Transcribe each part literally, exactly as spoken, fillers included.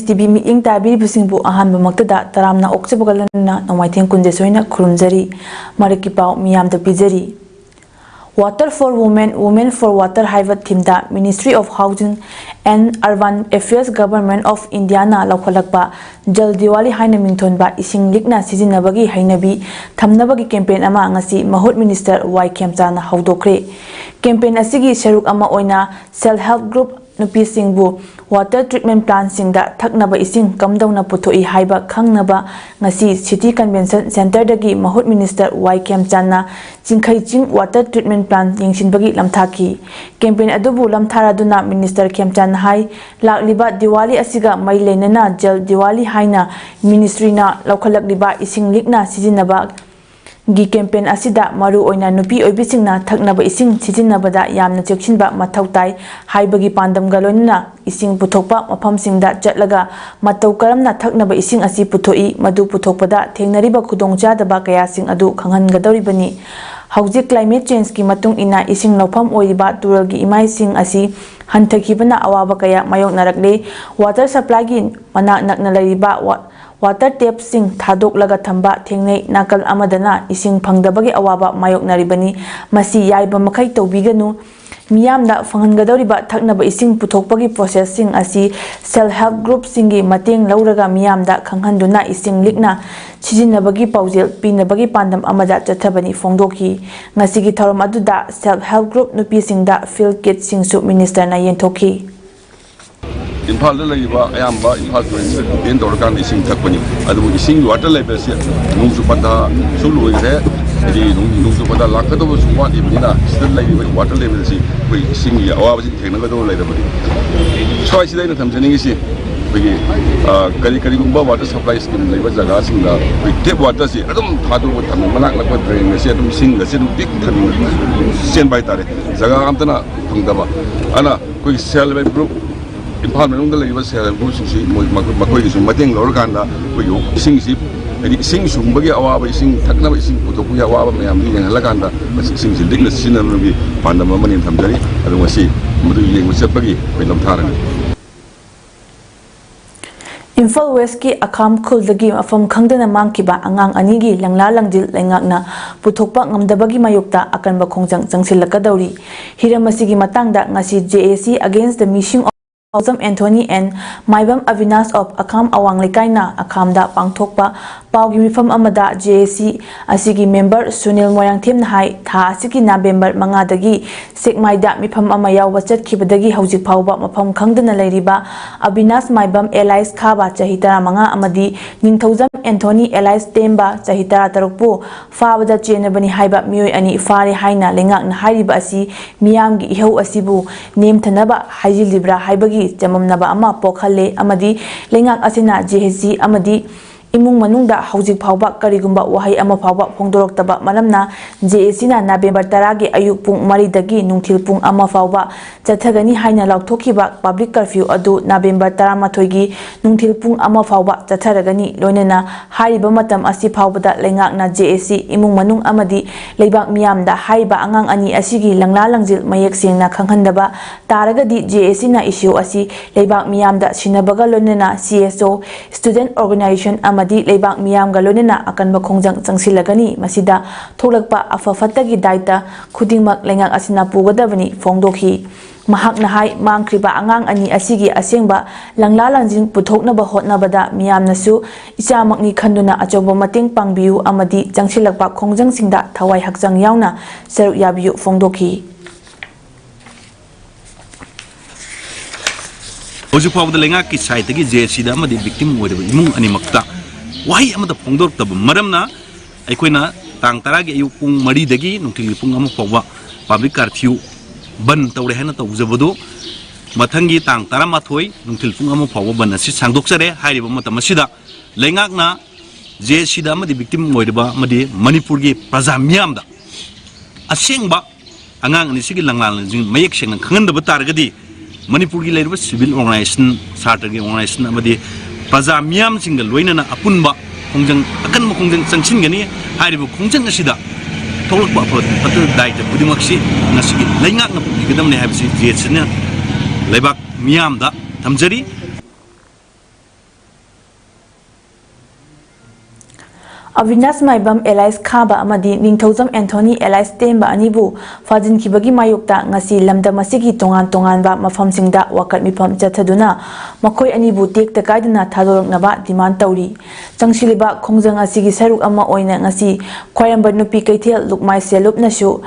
TV ꯃꯤꯠꯌꯦꯡ ꯇꯥꯕꯤꯔꯤꯕꯁꯤꯡꯕꯨ ꯑꯍꯥꯟꯕꯃꯛꯇꯗ ꯇꯔꯥꯝꯅ ꯑꯣꯛꯆꯕꯒ ꯂꯣꯏꯅꯅ ꯅꯣꯡꯃꯥꯏꯊꯦꯝ ꯀꯨꯟꯖꯦꯁꯣꯏꯅ ꯈꯨꯔꯨꯝꯖꯔꯤ꯫ ꯃꯔꯛꯀꯤ ꯄꯥꯎ ꯃꯤꯌꯥꯝꯗ ꯄꯤꯖꯔꯤ꯫ Water for Women, Women for Water ꯍꯥꯏꯕ ꯊꯤꯝꯗ Ministry of Housing and Urban Affairs, Government of Indiaꯅ ꯂꯧꯈꯠꯂꯛꯄ Jal Diwali ꯍꯥꯏꯅ ꯃꯤꯡꯊꯣꯟꯕ ꯏꯁꯤꯡ ꯂꯤꯛꯅ ꯁꯤꯖꯤꯟꯅꯕꯒꯤ ꯍꯩꯅꯕꯤ ꯊꯝꯅꯕꯒꯤ ꯀꯦꯝꯄꯦꯟ ꯑꯃ ꯉꯁꯤ ꯃꯍꯨꯠ ꯃꯤꯅꯤꯁꯇꯔ ꯋꯥꯏ ꯈꯦꯝꯆꯥꯟꯅ ꯍꯧꯗꯣꯛꯈ꯭ꯔꯦ꯫ ꯀꯦꯝꯄꯦꯟ ꯑꯁꯤꯒꯤ ꯁꯔꯨꯛ ꯑꯃ ꯑꯣꯏꯅ Self Help Group ꯅꯨꯄꯤꯁꯤꯡꯕꯨ water treatment plantꯁꯤꯡꯗ ꯊꯛꯅꯕ ꯏꯁꯤꯡ ꯀꯝꯗꯧꯅ ꯄꯨꯊꯣꯛꯏ ꯍꯥꯏꯕ ꯈꯪꯅꯕ ꯉꯁꯤ City Convention Centreꯗꯒꯤ ꯃꯍꯨꯠ ꯃꯤꯅꯤꯁꯇꯔ ꯋꯥꯏ ꯈꯦꯝꯆꯥꯟꯅ ꯆꯤꯡꯈꯩ ꯆꯤꯡ water treatment plant ꯌꯦꯡꯁꯤꯟꯕꯒꯤ ꯂꯝꯊꯥꯈꯤ꯫ ꯀꯦꯝꯄꯦꯟ ꯑꯗꯨꯕꯨ ꯂꯝꯊꯥꯔꯗꯨꯅ ꯃꯤꯅꯤꯁꯇꯔ ꯈꯦꯝꯆꯥꯟꯅ ꯍꯥꯏ, ꯂꯥꯛꯂꯤꯕ ꯗꯤꯋꯥꯂꯤ ꯑꯁꯤꯒ ꯃꯔꯤ ꯂꯩꯅꯅ ꯖꯜ ꯗꯤꯋꯥꯂꯤ ꯍꯥꯏꯅ ꯃꯤꯅꯤꯁꯇ꯭ꯔꯤꯅ ꯂꯧꯈꯠꯂꯛꯂꯤꯕ ꯏꯁꯤꯡ ꯂꯤꯛꯅ ꯁꯤꯖꯤꯟꯅꯕ ꯒꯤ ꯀꯦꯝꯄꯦꯟ ꯑꯁꯤꯗ ꯃꯔꯨ ꯑꯣꯏꯅ ꯅꯨꯄꯤ ꯑꯣꯏꯕꯤꯁꯤꯡꯅ ꯊꯛꯅꯕ ꯏꯁꯤꯡ ꯁꯤꯖꯤꯟꯅꯕꯗ ꯌꯥꯝꯅ ꯆꯦꯛꯁꯤꯟꯕ ꯃꯊꯧ ꯇꯥꯏ ꯍꯥꯏꯕꯒꯤ ꯄꯥꯟꯗꯝꯒ ꯂꯣꯏꯅꯅ ꯏꯁꯤꯡ ꯄꯨꯊꯣꯛꯄ ꯃꯐꯝꯁꯤꯡꯗ ꯆꯠꯂꯒ ꯃꯇꯧ ꯀꯔꯝꯅ ꯊꯛꯅꯕ ꯏꯁꯤꯡ ꯑꯁꯤ ꯄꯨꯊꯣꯛꯏ, ꯃꯗꯨ ꯄꯨꯊꯣꯛꯄꯗ ꯊꯦꯡꯅꯔꯤꯕ ꯈꯨꯗꯣꯡꯆꯥꯗꯕ ꯀꯌꯥꯁꯤꯡ ꯑꯗꯨ ꯈꯪꯍꯟꯒꯗꯧꯔꯤꯕꯅꯤ꯫ ꯍꯧꯖꯤꯛ climate changeꯀꯤ ꯃꯇꯨꯡ ꯏꯟꯅ ꯏꯁꯤꯡ ꯂꯧꯐꯝ ꯑꯣꯏꯔꯤꯕ ꯇꯨꯔꯦꯜꯒꯤ ꯏꯃꯥꯏꯁꯤꯡ ꯑꯁꯤ ꯍꯟꯊꯈꯤꯕꯅ ꯑꯋꯥꯕ ꯀꯌꯥ ꯃꯥꯌꯣꯛꯅꯔꯛꯂꯦ꯫ Water supplyꯒꯤ ꯃꯅꯥꯛ ꯅꯛꯅ ꯂꯩꯔꯤꯕ ꯋꯥ-, water tapꯁꯤꯡ ꯊꯥꯗꯣꯛꯂꯒ ꯊꯝꯕ ꯊꯦꯡꯅꯩ꯫ ꯅꯥꯀꯜ ꯑꯃꯗꯅ ꯏꯁꯤꯡ ꯐꯪꯗꯕꯒꯤ ꯑꯋꯥꯕ ꯃꯥꯌꯣꯛꯅꯔꯤꯕꯅꯤ꯫ ꯃꯁꯤ ꯌꯥꯔꯤꯕ ꯃꯈꯩ ꯇꯧꯕꯤꯒꯅꯨ꯫ ꯃꯤꯌꯥꯝꯗ ꯐꯪꯍꯟꯒꯗꯧꯔꯤꯕ ꯊꯛꯅꯕ ꯏꯁꯤꯡ ꯄꯨꯊꯣꯛꯄꯒꯤ processꯁꯤꯡ ꯑꯁꯤ Self Help Groupꯁꯤꯡꯒꯤ ꯃꯇꯦꯡ ꯂꯧꯔꯒ ꯃꯤꯌꯥꯝꯗ ꯈꯪꯍꯟꯗꯨꯅ ꯏꯁꯤꯡ ꯂꯤꯛꯅ ꯁꯤꯖꯤꯟꯅꯕꯒꯤ ꯄꯥꯎꯖꯦꯜ ꯄꯤꯅꯕꯒꯤ ꯄꯥꯟꯗꯝ ꯑꯃꯗ ꯆꯠꯊꯕꯅꯤ ꯐꯣꯡꯗꯣꯛꯈꯤ꯫ ꯉꯁꯤꯒꯤ ꯊꯧꯔꯝ ꯑꯗꯨꯗ Self Help Group ꯅꯨꯄꯤꯁꯤꯡꯗ field kitꯁꯤꯡꯁꯨ ꯃꯤꯅꯤꯁꯇꯔꯅ ꯌꯦꯟꯊꯣꯛꯈꯤ꯫ ꯏꯝꯐꯥꯜꯗ ꯂꯩꯔꯤꯕ ꯑꯌꯥꯝꯕ ꯏꯝꯐꯥꯜ ꯇꯨꯔꯦꯜꯁꯤꯗ depend ꯇꯧꯔꯀꯥꯟꯗ ꯏꯁꯤꯡ ꯊꯛꯄꯅꯤ꯫ ꯑꯗꯨꯕꯨ ꯏꯁꯤꯡꯒꯤ water levelꯁꯦ ꯅꯣꯡꯖꯨ ꯄꯟꯊꯥ ꯁꯨ ꯂꯣꯏꯈ꯭ꯔꯦ, ꯍꯥꯏꯗꯤ ꯅꯣꯡ-, ꯅꯣꯡꯖꯨ ꯄꯟꯊꯥ ꯂꯥꯛꯀꯗꯧꯕꯁꯨ ꯋꯥꯠꯂꯤꯕꯅꯤꯅ ꯁꯤꯗ ꯂꯩꯔꯤꯕ water levelꯁꯤ ꯑꯩꯈꯣꯏ ꯏꯁꯤꯡꯒꯤ ꯑꯋꯥꯕꯁꯤ ꯊꯦꯡꯅꯒꯗꯧꯕ ꯂꯩꯔꯕꯅꯤ꯫ ꯁ꯭ꯋꯥꯏꯁꯤꯗ ꯑꯩꯅ ꯊꯝꯖꯅꯤꯡꯉꯤꯁꯤ ꯑꯩꯈꯣꯏꯒꯤ, ꯑ, ꯀꯔꯤ, ꯀꯔꯤꯒꯨꯝꯕ water supply scheme ꯂꯩꯕ ꯖꯒꯥꯁꯤꯡꯗ ꯑꯩꯈꯣꯏ tap waterꯁꯤ ꯑꯗꯨꯝ ꯊꯥꯗꯣꯛꯑꯒ ꯊꯝꯃꯦ, ꯃꯅꯥꯛ ꯅꯛꯄ drainꯁꯦ ꯑꯗꯨꯝ ꯏꯁꯤꯡ ꯑꯁꯤ ꯑꯗꯨꯝ ꯄꯤꯛ ꯊꯟꯅ ꯆꯦꯟꯕ ꯍꯥꯏꯇꯥꯔꯦ꯫ ꯖꯒꯥ ꯑꯝꯇꯅ ꯐꯪꯗꯕ꯫ ꯑꯗꯨꯅ ꯑꯩꯈꯣꯏꯒꯤ Self Help Group, ꯏꯝꯐꯥꯜ ꯃꯅꯨꯡꯗ ꯂꯩꯔꯤꯕ Self Help Groupꯁꯤꯡꯁꯤ ꯃꯣꯏ-, ꯃꯈꯣꯏ-, ꯃꯈꯣꯏꯒꯤꯁꯨ ꯃꯇꯦꯡ ꯂꯧꯔꯀꯥꯟꯗ ꯑꯩꯈꯣꯏꯒꯤ ꯏꯁꯤꯡꯁꯤ, ꯍꯥꯏꯗꯤ ꯏꯁꯤꯡ ꯁꯨꯡꯕꯒꯤ ꯑꯋꯥꯕ, ꯏꯁꯤꯡ ꯊꯛꯅꯕ ꯏꯁꯤꯡ ꯄꯨꯊꯣꯛꯄꯒꯤ ꯑꯋꯥꯕ ꯃꯌꯥꯝꯗꯨ ꯌꯦꯡꯍꯜꯂꯀꯥꯟꯗ ꯃꯁꯤ ꯏꯁꯤꯡꯁꯤ ꯂꯤꯛꯅ ꯁꯤꯖꯤꯟꯅꯅꯕꯒꯤ ꯄꯥꯟꯗꯝ ꯑꯃꯅꯤ ꯊꯝꯖꯔꯤ꯫ ꯑꯗꯨ ꯉꯁꯤ ꯃꯗꯨ ꯌꯦꯡꯕ ꯆꯠꯄꯒꯤ ꯑꯩꯈꯣꯏ ꯂꯝꯊꯥꯔꯅꯤ꯫ ꯏꯝꯐꯥꯜ ꯋꯦꯁꯀꯤ ꯑꯈꯥꯝ ꯈꯨꯜꯗꯒꯤ ꯃꯐꯝ ꯈꯪꯗꯅ ꯃꯥꯡꯈꯤꯕ ꯑꯉꯥꯡ ꯑꯅꯤꯒꯤ ꯂꯪꯂꯥ ꯂꯪꯖꯤꯜ ꯂꯩꯉꯥꯛꯅ ꯄꯨꯊꯣꯛꯄ ꯉꯝꯗꯕꯒꯤ ꯃꯥꯌꯣꯛꯇ ꯑꯀꯟꯕ ꯈꯣꯡꯖꯪ ꯆꯪꯁꯤꯜꯂꯛꯀꯗꯧꯔꯤ꯫ ꯍꯤꯔꯝ ꯑꯁꯤꯒꯤ ꯃꯇꯥꯡꯗ ꯉꯁꯤ J A C Against the Missing of Anthony and Maibam Abinash of ꯑꯈꯥꯝ ꯑꯋꯥꯡ ꯂꯩꯀꯥꯏꯅ ꯑꯈꯥꯝꯗ ꯄꯥꯡꯊꯣꯛꯄ ꯄꯥꯎꯒꯤ ꯃꯤꯐꯝ ꯑꯃꯗ J A C ꯑꯁꯤꯒꯤ ꯃꯦꯝꯕꯔ ꯁꯨꯅꯤꯜ ꯃꯣꯏꯔꯥꯡꯊꯦꯝꯅ ꯍꯥꯏ, ꯊꯥ ꯑꯁꯤꯒꯤ ꯅꯕꯦꯝꯕꯔ ꯃꯉꯥꯗꯒꯤ ꯁꯦꯛꯃꯥꯏꯗ ꯃꯤꯐꯝ ꯑꯃ ꯌꯥꯎꯕ ꯆꯠꯈꯤꯕꯗꯒꯤ ꯍꯧꯖꯤꯛ ꯐꯥꯎꯕ ꯃꯐꯝ ꯈꯪꯗꯅ ꯂꯩꯔꯤꯕ ꯑꯕꯤꯅꯥꯁ ꯃꯥꯏꯕꯝ alias ꯈꯥꯕ ꯆꯍꯤ ꯇꯔꯥꯃꯉꯥ ꯑꯃꯗꯤ ꯅꯤꯡꯊꯧꯖꯝ ꯑꯦꯟꯊꯣꯅꯤ alias ꯇꯦꯝꯕ ꯆꯍꯤ ꯇꯔꯥꯇꯔꯨꯛꯄꯨ ꯐꯥꯕꯗ ꯆꯦꯟꯅꯕꯅꯤ ꯍꯥꯏꯕ ꯃꯤꯑꯣꯏ ꯑꯅꯤ ꯐꯥꯔꯦ ꯍꯥꯏꯅ ꯂꯩꯉꯥꯛꯅ ꯍꯥꯏꯔꯤꯕ ꯑꯁꯤ ꯃꯤꯌꯥꯝꯒꯤ ꯏꯍꯧ ꯑꯁꯤꯕꯨ ꯅꯦꯝꯊꯅꯕ ꯍꯥꯏꯖꯤꯜꯂꯤꯕ꯭ꯔꯥ ꯍꯥꯏꯕꯒꯤ ꯆꯃꯝꯅꯕ ꯑꯃ ꯄꯣꯛꯍꯜꯂꯦ ꯑꯃꯗꯤ ꯂꯩꯉꯥꯛ ꯑꯁꯤꯅ J A C ꯑꯃꯗꯤ ꯏꯃꯨꯡ ꯃꯅꯨꯡꯗ ꯍꯧꯖꯤꯛ ꯐꯥꯎꯕ ꯀꯔꯤꯒꯨꯝꯕ ꯋꯥꯍꯩ ꯑꯃ ꯐꯥꯎꯕ ꯐꯣꯡꯗꯣꯔꯛꯇꯕ ꯃꯔꯝꯅ J A Cꯅ ꯅꯕꯦꯝꯕꯔ ꯇꯔꯥꯒꯤ ꯑꯌꯨꯛ ꯄꯨꯡ ꯃꯔꯤꯗꯒꯤ ꯅꯨꯡꯊꯤꯜ ꯄꯨꯡ ꯑꯃ ꯐꯥꯎꯕ ꯆꯠꯊꯒꯅꯤ ꯍꯥꯏꯅ ꯂꯥꯎꯊꯣꯛꯈꯤꯕ public curfew ꯑꯗꯨ ꯅꯕꯦꯝꯕꯔ ꯇꯔꯥꯃꯥꯊꯣꯏꯒꯤ ꯅꯨꯡꯊꯤꯜ ꯄꯨꯡ ꯑꯃ ꯐꯥꯎꯕ ꯆꯠꯊꯔꯒꯅꯤ꯫ ꯂꯣꯏꯅꯅ ꯍꯥꯏꯔꯤꯕ ꯃꯇꯝ ꯑꯁꯤ ꯐꯥꯎꯕꯗ ꯂꯩꯉꯥꯛꯅ J A C ꯏꯃꯨꯡ ꯃꯅꯨꯡ ꯑꯃꯗꯤ ꯂꯩꯕꯥꯛ ꯃꯤꯌꯥꯝꯗ ꯍꯥꯏꯔꯤꯕ ꯑꯉꯥꯡ ꯑꯅꯤ ꯑꯁꯤꯒꯤ ꯂꯪꯂꯥ ꯂꯪꯖꯤꯜ ꯃꯌꯦꯛ ꯁꯦꯡꯅ ꯈꯪꯍꯟꯗꯕ ꯇꯥꯔꯒꯗꯤ J A Cꯅ issue ꯑꯁꯤ ꯂꯩꯕꯥꯛ ꯃꯤꯌꯥꯝꯗ ꯁꯤꯟꯅꯕꯒ ꯂꯣꯏꯅꯅ C S O, student organization ꯑꯃꯗꯤ ꯂꯩꯕꯥꯛ ꯃꯤꯌꯥꯝꯒ ꯂꯣꯏꯅꯅ ꯑꯀꯟꯕ ꯈꯣꯡꯖꯪ ꯆꯪꯁꯤꯜꯂꯒꯅꯤ꯫ ꯃꯁꯤꯗ ꯊꯣꯛꯂꯛꯄ ꯑꯐ ꯐꯠꯇꯒꯤ ꯗꯥꯏꯇ ꯈꯨꯗꯤꯡꯃꯛ ꯂꯩꯉꯥꯛ ꯑꯁꯤꯅ ꯄꯨꯒꯗꯕꯅꯤ ꯐꯣꯡꯗꯣꯛꯈꯤ꯫ ꯃꯍꯥꯛꯅ ꯍꯥꯏ, ꯃꯥꯡꯈ꯭ꯔꯤꯕ ꯑꯉꯥꯡ ꯑꯅꯤ ꯑꯁꯤꯒꯤ ꯑꯁꯦꯡꯕ ꯂꯪꯂꯥ ꯂꯪꯖꯤꯡ ꯄꯨꯊꯣꯛꯅꯕ ꯍꯣꯠꯅꯕꯗ ꯃꯤꯌꯥꯝꯅꯁꯨ ꯏꯆꯥꯃꯛꯅꯤ ꯈꯟꯗꯨꯅ ꯑꯆꯧꯕ ꯃꯇꯦꯡ ꯄꯥꯡꯕꯤꯌꯨ ꯑꯃꯗꯤ ꯆꯪꯁꯤꯜꯂꯛꯄ ꯈꯣꯡꯖꯪꯁꯤꯡꯗ ꯊꯋꯥꯏ ꯍꯛꯆꯥꯡ ꯌꯥꯎꯅ ꯁꯔꯨꯛ ꯌꯥꯕꯤꯌꯨ ꯐꯣꯡꯗꯣꯛꯈꯤ꯫ ꯍꯧꯖꯤꯛ ꯐꯥꯎꯕꯗ ꯂꯩꯉꯥꯛꯀꯤ ꯁꯥꯏꯠꯇꯒꯤ J A Cꯗ ꯑꯃꯗꯤ victim ꯑꯣꯏꯔꯤꯕ ꯏꯃꯨꯡ ꯑꯅꯤꯃꯛꯇ ꯋꯥꯍꯩ ꯑꯃꯠꯇ ꯐꯣꯡꯗꯣꯔꯛꯇꯕ ꯃꯔꯝꯅ ꯑꯩꯈꯣꯏꯅ ꯇꯥꯡ ꯇꯔꯥꯒꯤ ꯑꯌꯨꯛ ꯄꯨꯡ ꯃꯔꯤꯗꯒꯤ ꯅꯨꯡꯊꯤꯜꯒꯤ ꯄꯨꯡ ꯑꯃ ꯐꯥꯎꯕ public curfew ꯕꯟ ꯇꯧꯔꯦ ꯍꯥꯏꯅ ꯇꯧꯖꯕꯗꯨ ꯃꯊꯪꯒꯤ ꯇꯥꯡ ꯇꯔꯥꯃꯥꯊꯣꯏ ꯅꯨꯡꯊꯤꯜ ꯄꯨꯡ ꯑꯃ ꯐꯥꯎꯕ ꯕꯟ ꯑꯁꯤ ꯁꯥꯡꯗꯣꯛꯆꯔꯦ꯫ ꯍꯥꯏꯔꯤꯕ ꯃꯇꯝ ꯑꯁꯤꯗ ꯂꯩꯉꯥꯛꯅ J A Cꯗ ꯑꯃꯗꯤ victim ꯑꯣꯏꯔꯤꯕ ꯑꯃꯗꯤ ꯃꯅꯤꯄꯨꯔꯒꯤ ꯄ꯭ꯔꯖꯥ ꯃꯤꯌꯥꯝꯗ ꯑꯁꯦꯡꯕ ꯑꯉꯥꯡ ꯑꯅꯤꯁꯤꯒꯤ ꯂꯪꯂꯥ ꯂꯪꯖꯤꯡ ꯃꯌꯦꯛ ꯁꯦꯡꯅ ꯈꯪꯍꯟꯗꯕ ꯇꯥꯔꯒꯗꯤ ꯃꯅꯤꯄꯨꯔꯒꯤ ꯂꯩꯔꯤꯕ civil organization, ꯁꯥꯇ꯭ꯔꯒꯤ organization ꯑꯃꯗꯤ ꯄ꯭ꯔꯖꯥ ꯃꯤꯌꯥꯝꯁꯤꯡꯒ ꯂꯣꯏꯅꯅ ꯑꯄꯨꯟꯕ ꯈꯣꯡꯖꯪ, ꯑꯀꯟꯕ ꯈꯣꯡꯖꯪ ꯆꯪꯁꯤꯟꯒꯅꯤ꯫ ꯍꯥꯏꯔꯤꯕ ꯈꯣꯡꯖꯪ ꯑꯁꯤꯗ ꯊꯣꯛꯂꯛꯄ ꯑꯐ ꯐꯠꯇ ꯗꯥꯏꯇ ꯈꯨꯗꯤꯡꯃꯛꯁꯤ ꯉꯁꯤꯒꯤ ꯂꯩꯉꯥꯛꯅ ꯄꯨꯕꯤꯒꯗꯕꯅꯤ ꯍꯥꯏꯕꯁꯤ J A Cꯅ ꯂꯩꯕꯥꯛ ꯃꯤꯌꯥꯝꯗ ꯊꯝꯖꯔꯤ꯫ ꯑꯕꯤꯅꯥꯁ ꯃꯥꯏꯕꯝ alias ꯈꯥꯕ ꯑꯃꯗꯤ ꯅꯤꯡꯊꯧꯖꯝ ꯑꯦꯟꯊꯣꯅꯤ alias ꯇꯦꯝꯕ ꯑꯅꯤꯕꯨ ꯐꯥꯖꯤꯟꯈꯤꯕꯒꯤ ꯃꯥꯌꯣꯛꯇ ꯉꯁꯤ ꯂꯝꯗꯝ ꯑꯁꯤꯒꯤ ꯇꯣꯉꯥꯟ ꯇꯣꯉꯥꯟꯕ ꯃꯐꯝꯁꯤꯡꯗ ꯋꯥꯀꯠ ꯃꯤꯐꯝ ꯆꯠꯊꯗꯨꯅ ꯃꯈꯣꯏ ꯑꯅꯤꯕꯨ ꯇꯦꯛꯇ ꯀꯥꯏꯗꯅ ꯊꯥꯗꯣꯔꯛꯅꯕ demand ꯇꯧꯔꯤ꯫ ꯆꯪꯁꯤꯜꯂꯤꯕ ꯈꯣꯡꯖꯪ ꯑꯁꯤꯒꯤ ꯁꯔꯨꯛ ꯑꯃ ꯑꯣꯏꯅ ꯉꯁꯤ ꯈ꯭ꯋꯥꯏꯔꯝꯕꯟ ꯅꯨꯄꯤ ꯀꯩꯊꯦꯜ ꯂꯨꯛꯃꯥꯏ ꯁꯦꯜꯂꯨꯞꯅꯁꯨ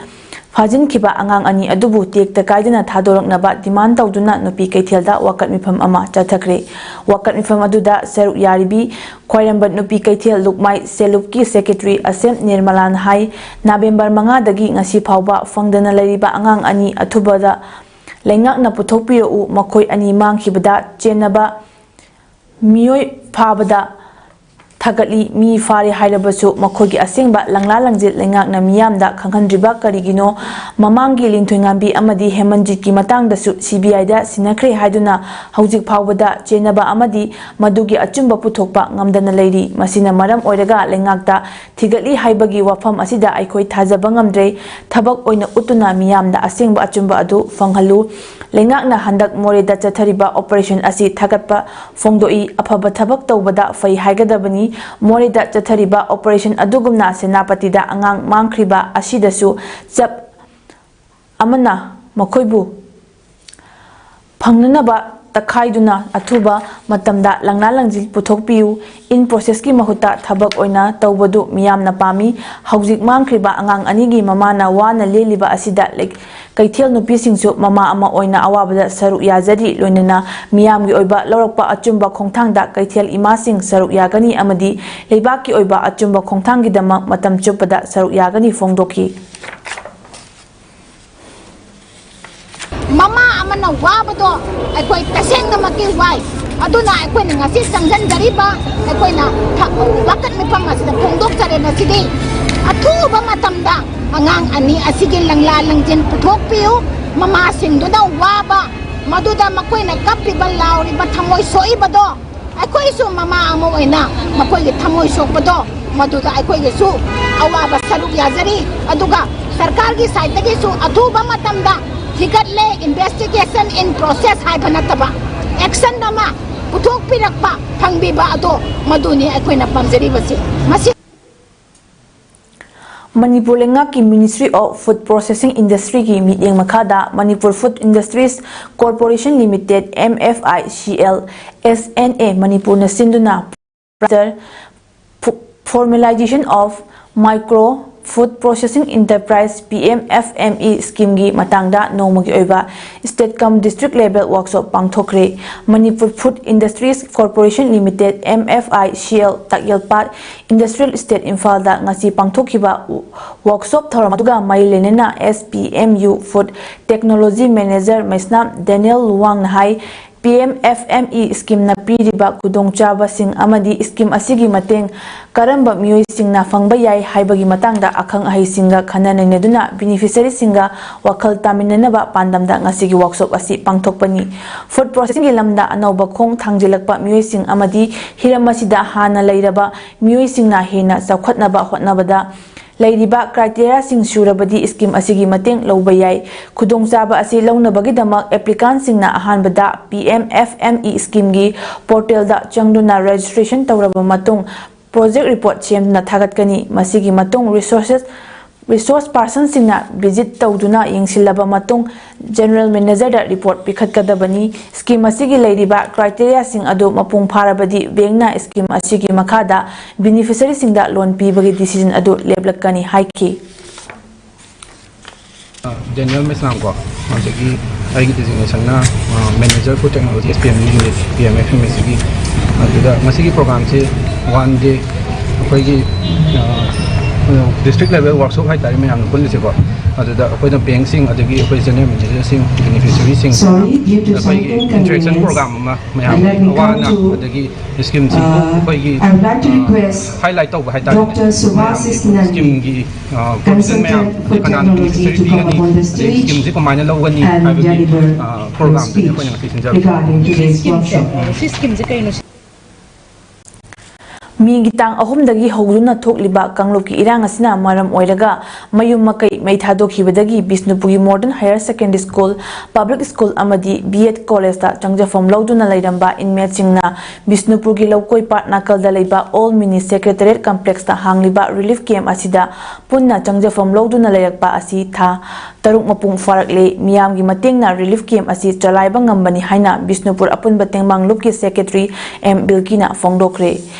ꯐꯥꯖꯤꯟꯈꯤꯕ ꯑꯉꯥꯡ ꯑꯅꯤ ꯑꯗꯨꯕꯨ ꯇꯦꯛꯇ ꯀꯥꯏꯗꯅ ꯊꯥꯗꯣꯔꯛꯅꯕ demand ꯇꯧꯗꯨꯅ ꯅꯨꯄꯤ ꯀꯩꯊꯦꯜꯗ ꯋꯥꯀꯠ ꯃꯤꯐꯝ ꯑꯃ ꯆꯠꯊꯈ꯭ꯔꯦ꯫ ꯋꯥꯀꯠ ꯃꯤꯐꯝ ꯑꯗꯨꯗ ꯁꯔꯨꯛ ꯌꯥꯔꯤꯕꯤ ꯈ꯭ꯋꯥꯏꯔꯝꯕꯟ ꯅꯨꯄꯤ ꯀꯩꯊꯦꯜ ꯂꯨꯛꯃꯥꯏ ꯁꯦꯜꯂꯨꯞꯀꯤ secretary ꯑꯁꯦꯝ ꯅꯤꯔꯃꯂꯥꯅ ꯍꯥꯏ, ꯅꯕꯦꯝꯕꯔ ꯃꯉꯥꯗꯒꯤ ꯉꯁꯤ ꯐꯥꯎꯕ ꯐꯪꯗꯅ ꯂꯩꯔꯤꯕ ꯑꯉꯥꯡ ꯑꯅꯤ ꯑꯊꯨꯕꯗ ꯂꯩꯉꯥꯛꯅ ꯄꯨꯊꯣꯛꯄꯤꯔꯛꯎ, ꯃꯈꯣꯏ ꯑꯅꯤ ꯃꯥꯡꯈꯤꯕꯗ ꯆꯦꯟꯅꯕ ꯃꯤꯑꯣꯏ ꯐꯥꯕꯗ ꯊꯥꯒꯠꯂꯤ꯫ ꯃꯤ ꯐꯥꯔꯦ ꯍꯥꯏꯔꯕꯁꯨ ꯃꯈꯣꯏꯒꯤ ꯑꯁꯦꯡꯕ ꯂꯪꯂꯥ ꯂꯪꯖꯤꯜ ꯂꯩꯉꯥꯛꯅ ꯃꯤꯌꯥꯝꯗ ꯈꯪꯍꯟꯗ꯭ꯔꯤꯕ ꯀꯔꯤꯒꯤꯅꯣ? ꯃꯃꯥꯡꯒꯤ ꯂꯤꯟꯊꯣꯏꯉꯥꯝꯕꯤ ꯑꯃꯗꯤ ꯍꯦꯃꯟꯖꯤꯠꯀꯤ ꯃꯇꯥꯡꯗꯁꯨ CBIꯗ ꯁꯤꯟꯅꯈ꯭ꯔꯦ ꯍꯥꯏꯗꯨꯅ ꯍꯧꯖꯤꯛ ꯐꯥꯎꯕꯗ ꯆꯦꯟꯅꯕ ꯑꯃꯗꯤ ꯃꯗꯨꯒꯤ ꯑꯆꯨꯝꯕ ꯄꯨꯊꯣꯛꯄ ꯉꯝꯗꯅ ꯂꯩꯔꯤ꯫ ꯃꯁꯤꯅ ꯃꯔꯝ ꯑꯣꯏꯔꯒ ꯂꯩꯉꯥꯛꯇ ꯊꯤꯒꯠꯂꯤ ꯍꯥꯏꯕꯒꯤ ꯋꯥꯐꯝ ꯑꯁꯤꯗ ꯑꯩꯈꯣꯏ ꯊꯥꯖꯕ ꯉꯝꯗ꯭ꯔꯦ꯫ ꯊꯕꯛ ꯑꯣꯏꯅ ꯎꯠꯇꯨꯅ ꯃꯤꯌꯥꯝꯗ ꯑꯁꯦꯡꯕ ꯑꯆꯨꯝꯕ ꯑꯗꯨ ꯐꯪꯍꯜꯂꯨ꯫ ꯂꯩꯉꯥꯛꯅ ꯍꯟꯗꯛ ꯃꯣꯔꯦꯗ ꯆꯠꯊꯔꯤꯕ operation ꯑꯁꯤ ꯊꯥꯒꯠꯄ ꯐꯣꯡꯗꯣꯛꯏ꯫ ꯑꯐꯕ ꯊꯕꯛ ꯇꯧꯕꯗ ꯐꯩ ꯍꯥꯏꯒꯗꯕꯅꯤ꯫ ꯃꯣꯔꯦꯗ ꯆꯠꯊꯔꯤꯕ operation ꯑꯗꯨꯒꯨꯝꯅ ꯁꯦꯅꯥꯄꯇꯤꯗ ꯑꯉꯥꯡ ꯃꯥꯡꯈ꯭ꯔꯤꯕ ꯑꯁꯤꯗꯁꯨ ꯆꯞ ꯑꯃꯅ ꯃꯈꯣꯏꯕꯨ ꯐꯪꯅꯅꯕ ꯇꯛꯈꯥꯏꯗꯨꯅ ꯑꯊꯨꯕ ꯃꯇꯝꯗ ꯂꯪꯂꯥ ꯂꯪꯖꯤꯜ ꯄꯨꯊꯣꯛꯄꯤꯌꯨ꯫ In processꯀꯤ ꯃꯍꯨꯠꯇ ꯊꯕꯛ ꯑꯣꯏꯅ ꯇꯧꯕꯗꯨ ꯃꯤꯌꯥꯝꯅ ꯄꯥꯝꯃꯤ꯫ ꯍꯧꯖꯤꯛ ꯃꯥꯡꯈ꯭ꯔꯤꯕ ꯑꯉꯥꯡ ꯑꯅꯤꯒꯤ ꯃꯃꯥꯅ ꯋꯥꯅ ꯂꯦꯜꯂꯤꯕ ꯑꯁꯤꯗ ꯂꯩ-, ꯀꯩꯊꯦꯜ ꯅꯨꯄꯤꯁꯤꯡꯁꯨ ꯃꯃꯥ ꯑꯃ ꯑꯣꯏꯅ ꯑꯋꯥꯕꯗ ꯁꯔꯨꯛ ꯌꯥꯖꯔꯤ, ꯂꯣꯏꯅꯅ ꯃꯤꯌꯥꯝꯒꯤ ꯑꯣꯏꯕ ꯂꯧꯔꯛꯄ ꯑꯆꯨꯝꯕ ꯈꯣꯡꯊꯥꯡꯗ ꯀꯩꯊꯦꯜ ꯏꯃꯥꯁꯤꯡ ꯁꯔꯨꯛ ꯌꯥꯒꯅꯤ ꯑꯃꯗꯤ ꯂꯩꯕꯥꯛꯀꯤ ꯑꯣꯏꯕ ꯑꯆꯨꯝꯕ ꯈꯣꯡꯊꯥꯡꯒꯤꯗꯃꯛ ꯃꯇꯝ ꯆꯨꯞꯄꯗ ꯁꯔꯨꯛ ꯌꯥꯒꯅꯤ ꯐꯣꯡꯗꯣꯛꯈꯤ꯫ ꯃꯃꯥ ꯑꯃꯅ ꯋꯥꯕꯗꯣ ꯑꯩꯈꯣꯏ ꯇꯁꯦꯡꯅꯃꯛꯀꯤ ꯋꯥꯏ꯫ ꯑꯗꯨꯅ ꯑꯩꯈꯣꯏꯅ ꯉꯁꯤ ꯆꯪꯁꯤꯟꯖꯔꯤꯕ ꯑꯩꯈꯣꯏꯅ ꯊ-, ꯋꯥꯀꯠ ꯃꯤꯐꯝ ꯑꯁꯤꯗ ꯐꯣꯡꯗꯣꯛꯆꯔꯦ꯫ ꯃꯁꯤꯗꯤ ꯑꯊꯨꯕ ꯃꯇꯝꯗ ꯑꯉꯥꯡ ꯑꯅꯤ ꯑꯁꯤꯒꯤ ꯂꯪꯂꯥ ꯂꯪꯖꯤꯟ ꯄꯨꯊꯣꯛꯄꯤꯌꯨ꯫ ꯃꯃꯥꯁꯤꯡꯗꯨꯅ ꯋꯥꯕ, ꯃꯗꯨꯗ ꯃꯈꯣꯏꯅ ꯀꯞꯄꯤꯕ, ꯂꯥꯎꯔꯤꯕ, ꯊꯃꯣꯏ ꯁꯣꯛꯏꯕꯗꯣ, ꯑꯩꯈꯣꯏꯁꯨ ꯃꯃꯥ ꯑꯃ ꯑꯣꯏꯅ ꯃꯈꯣꯏꯒꯤ ꯊꯃꯣꯏ ꯁꯣꯛꯄꯗꯣ, ꯃꯗꯨꯗ ꯑꯩꯈꯣꯏꯒꯤꯁꯨ ꯑꯋꯥꯕ ꯁꯔꯨꯛ ꯌꯥꯖꯔꯤ꯫ ꯑꯗꯨꯒ ꯁꯔꯀꯥꯔꯒꯤ sideꯇꯒꯤꯁꯨ ꯑꯊꯨꯕ ꯃꯇꯝꯗ ꯊꯤꯒꯠꯂꯦ, investigation in process ꯍꯥꯏꯕ ꯅꯠꯇꯕ, action ꯑꯃ ꯄꯨꯊꯣꯛꯄꯤꯔꯛꯄ, ꯐꯪꯕꯤꯕ ꯑꯗꯣ, ꯃꯗꯨꯅꯤ ꯑꯩꯈꯣꯏꯅ ꯄꯥꯝꯖꯔꯤꯕꯁꯤ꯫ ꯃꯁꯤ ꯃꯅꯤꯄꯨꯔ ꯂꯩꯉꯥꯛꯀꯤ Ministry of Food Processing Industryꯒꯤ ꯃꯤꯠꯌꯦꯡ ꯃꯈꯥꯗ Manipur Food Industries Corporation Limited, M F I C L, S N A ꯃꯅꯤꯄꯨꯔꯅ ꯁꯤꯟꯗꯨꯅ Formalization of Micro Food Processing Enterprise, P M F M E schemeꯒꯤ ꯃꯇꯥꯡꯗ ꯅꯣꯡꯃꯒꯤ ꯑꯣꯏꯕ state cum district level workshop ꯄꯥꯡꯊꯣꯛꯈ꯭ꯔꯦ꯫ Manipur Food Industries Corporation Limited, M F I C L, Takyelpat Industrial Estate, ꯏꯝꯐꯥꯜꯗ ꯉꯁꯤ ꯄꯥꯡꯊꯣꯛꯈꯤꯕ workshop ꯊꯧꯔꯝ ꯑꯗꯨꯒ ꯃꯔꯤ ꯂꯩꯅꯅ S P M U Food Technology Manager ꯃꯩꯁꯅꯥꯝ ꯗꯦꯅꯤꯌꯦꯜ ꯂꯨꯋꯥꯡꯅ ꯍꯥꯏ, P M F M E schemeꯅ ꯄꯤꯔꯤꯕ ꯈꯨꯗꯣꯡꯆꯥꯕꯁꯤꯡ ꯑꯃꯗꯤ scheme ꯑꯁꯤꯒꯤ ꯃꯇꯦꯡ ꯀꯔꯝꯕ ꯃꯤꯑꯣꯏꯁꯤꯡꯅ ꯐꯪꯕ ꯌꯥꯏ ꯍꯥꯏꯕꯒꯤ ꯃꯇꯥꯡꯗ ꯑꯈꯪ ꯑꯍꯩꯁꯤꯡꯒ ꯈꯟꯅ ꯅꯩꯅꯗꯨꯅ beneficiaryꯁꯤꯡꯒ ꯋꯥꯈꯜ ꯇꯥꯃꯤꯟꯅꯅꯕ ꯄꯥꯟꯗꯝꯗ ꯉꯁꯤꯒꯤ workshop ꯑꯁꯤ ꯄꯥꯡꯊꯣꯛꯄꯅꯤ꯫ Food processingꯒꯤ ꯂꯝꯗ ꯑꯅꯧꯕ ꯈꯣꯡ ꯊꯥꯡꯖꯤꯜꯂꯛꯄ ꯃꯤꯑꯣꯏꯁꯤꯡ ꯑꯃꯗꯤ ꯍꯤꯔꯝ ꯑꯁꯤꯗ ꯍꯥꯟꯅ ꯂꯩꯔꯕ ꯃꯤꯑꯣꯏꯁꯤꯡꯅ ꯍꯦꯟꯅ ꯆꯥꯎꯈꯠꯅꯕ ꯍꯣꯠꯅꯕꯗ ꯂꯩꯔꯤꯕ criteriaꯁꯤꯡ ꯁꯨꯔꯕꯗꯤ scheme ꯑꯁꯤꯒꯤ ꯃꯇꯦꯡ ꯂꯧꯕ ꯌꯥꯏ꯫ ꯈꯨꯗꯣꯡꯆꯥꯕ ꯑꯁꯤ ꯂꯧꯅꯕꯒꯤꯗꯃꯛ applicantꯁꯤꯡꯅ ꯑꯍꯥꯟꯕꯗ P M F M E schemeꯒꯤ portalꯗ ꯆꯪꯗꯨꯅ registration ꯇꯧꯔꯕ ꯃꯇꯨꯡ, project report ꯁꯦꯝꯗꯨꯅ ꯊꯥꯒꯠꯀꯅꯤ꯫ ꯃꯁꯤꯒꯤ ꯃꯇꯨꯡ resources, resource personꯁꯤꯡꯅ visit ꯇꯧꯗꯨꯅ ꯌꯦꯡꯁꯤꯜꯂꯕ ꯃꯇꯨꯡ, General Managerꯗ report ꯄꯤꯈꯠꯀꯗꯕꯅꯤ꯫ Scheme ꯑꯁꯤꯒꯤ ꯂꯩꯔꯤꯕ criteriaꯁꯤꯡ ꯑꯗꯨ ꯃꯄꯨꯡ ꯐꯥꯔꯕꯗꯤ bankꯅ scheme ꯑꯁꯤꯒꯤ ꯃꯈꯥꯗ beneficiaryꯁꯤꯡꯗ loan ꯄꯤꯕꯒꯤ decision ꯑꯗꯨ ꯂꯦꯞꯂꯛꯀꯅꯤ ꯍꯥꯏꯈꯤ꯫ ꯗꯦꯅꯤꯌꯦꯜ ꯃꯩꯁꯅꯥꯝ ꯀꯣ, ꯍꯧꯖꯤꯛꯀꯤ ꯑꯩꯒꯤ designation ꯅ Manager Food Technology, S P M Unit, P M F M E ꯁꯤꯒꯤ꯫ ꯑꯗꯨꯗ ꯃꯁꯤꯒꯤ program ꯁꯤ one day ꯑꯩꯈꯣꯏꯒꯤ district level workshop ꯍꯥꯏꯇꯥꯔꯦ, ꯃꯌꯥꯝꯅ ꯄꯨꯜꯂꯤꯁꯦꯀꯣ꯫ ꯑꯗꯨꯗ ꯑꯩꯈꯣꯏꯅ bankꯁꯤꯡ, ꯑꯗꯒꯤ ꯑꯩꯈꯣꯏ general managerꯁꯤꯡ, beneficiaryꯁꯤꯡ, Sorry, due to some ꯑꯩꯈꯣꯏꯒꯤ interaction inconvenience, program ꯑꯃ I'd like to ꯃꯌꯥꯝ ꯑꯋꯥ come ꯑꯅꯥ, to, ꯑꯗꯒꯤ scheme ꯁꯤ uh, ꯑꯩꯈꯣꯏꯒꯤ I would like to request highlight ꯇꯧꯕ ꯍꯥꯏꯇꯥꯔꯦ꯫ Doctor Subhasis Nandi, Scheme ꯒꯤ provision ꯃꯌꯥꯝ, Consultant for ꯀꯅꯥꯅ Technology, to come ꯄꯤꯒꯅꯤ, upon the ꯑꯗꯩ stage scheme ꯁꯦ ꯀꯃꯥꯏꯅ ꯂꯧꯒꯅꯤ and ꯍꯥꯏꯕꯒꯤ deliver program your ꯗꯨꯅꯤ ꯑꯩꯈꯣꯏꯅ speech ꯉꯁꯤ ꯁꯤꯟꯖꯕ꯫ Regarding today's workshop. ꯁꯤ scheme ꯁꯦ ꯀꯩꯅꯣ? ꯃꯦꯒꯤ ꯇꯥꯡ ꯑꯍꯨꯝꯗꯒꯤ ꯍꯧꯗꯨꯅ ꯊꯣꯛꯂꯤꯕ ꯀꯥꯡꯂꯨꯞꯀꯤ ꯏꯔꯥꯡ ꯑꯁꯤꯅ ꯃꯔꯝ ꯑꯣꯏꯔꯒ ꯃꯌꯨꯝ ꯃꯀꯩ ꯃꯩ ꯊꯥꯗꯣꯛꯈꯤꯕꯗꯒꯤ ꯕꯤꯁꯅꯨꯄꯨꯔꯒꯤ Modern Higher Secondary School, Public School ꯑꯃꯗꯤ B.Ed Collegeꯇ ꯆꯪꯖꯐꯝ ꯂꯧꯗꯨꯅ ꯂꯩꯔꯝꯕ inmateꯁꯤꯡꯅ ꯕꯤꯁꯅꯨꯄꯨꯔꯒꯤ ꯂꯧꯀꯣꯏ ꯄꯥꯠ ꯅꯥꯀꯜꯗ ꯂꯩꯕ Old Mini Secretariat Complexꯇ ꯍꯥꯡꯂꯤꯕ relief camp ꯑꯁꯤꯗ ꯄꯨꯟꯅ ꯆꯪꯖꯐꯝ ꯂꯧꯗꯨꯅ ꯂꯩꯔꯛꯄ ꯑꯁꯤ ꯊꯥ ꯇꯔꯨꯛ ꯃꯄꯨꯡ ꯐꯥꯔꯛꯂꯦ꯫ ꯃꯤꯌꯥꯝꯒꯤ ꯃꯇꯦꯡꯅ relief camp ꯑꯁꯤ ꯆꯂꯥꯏꯕ ꯉꯝꯕꯅꯤ ꯍꯥꯏꯅ ꯕꯤꯁꯅꯨꯄꯨꯔ ꯑꯄꯨꯟꯕ ꯇꯦꯡꯕꯥꯡ ꯂꯨꯞꯀꯤ Secretary ꯑꯦꯝ ꯕꯤꯜꯀꯤꯅ ꯐꯣꯡꯗꯣꯛꯈ꯭ꯔꯦ꯫